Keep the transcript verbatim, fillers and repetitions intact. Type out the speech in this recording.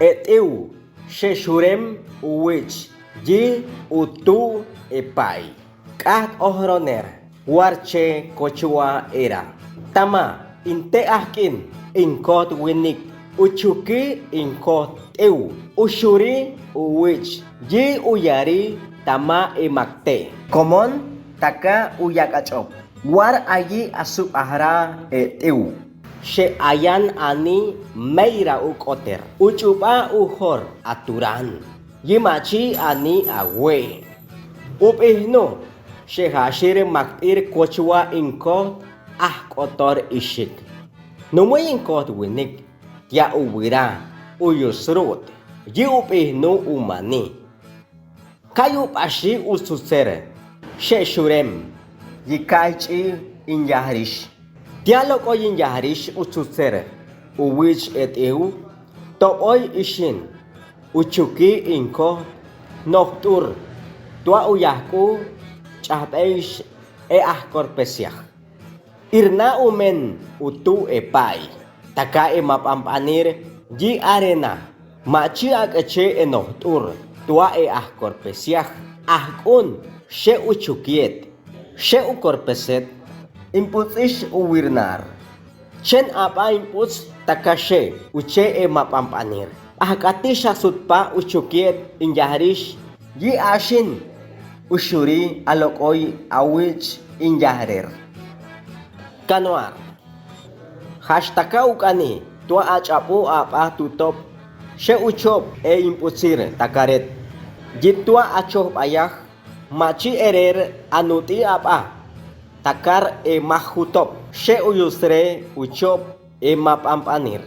et'iw, xe xurem uwich yi utu' epai. K'at ojroner, warche kochwa era. Tama, inte ak'in, inkot winik, uchuki inkot t'iw, ushuri uwich yi uyari tama emakte'. Komon, taka uyak'ach'op, war ayi asubahra et'iw. Xe ayan ani meyra uk'oter, uch'uba ujor aturan yi machi ani awe'. Up'ihnu, xe jaxir makp'ir kochwa inkot ajk'otor ishik. Numey inkot winik, tia uwira, uyusrut yi up'ihnu umani. Kay upashi usutser, xe xurem, yi kay ch'i inyajrix. Tia lok'oy inyajrix usutser uwich et'iw, tob'oy ishin, uchuki inkot nojt'ur, tua uyajk'u ch'ajb'eix e ajkorpesiaj. Irna umen utu' epai, taka emap'anp'anir yi arena, machi ak'eche enojt'ur tua e ajkorpesiaj, ajk'un, xe uchukiet, xe ukorpeset, imp'uts'ix uwirnar. Chen ab'a imp'uts taka xe uche emap'anp'anir. Ajk'atix asutpa uchukiet inyajrix yi axin, ushuri alok'oy awich inyajrer. Kanuar. Jax taka uk'ani, tua ach'ab'u ab'a tutob, xe uchob e imp'utsir takaret. Yi tua achojb'ayaj, machi erer anut'i ab'a, takar e majutob, xe uyusre uchob emap'anp'anir.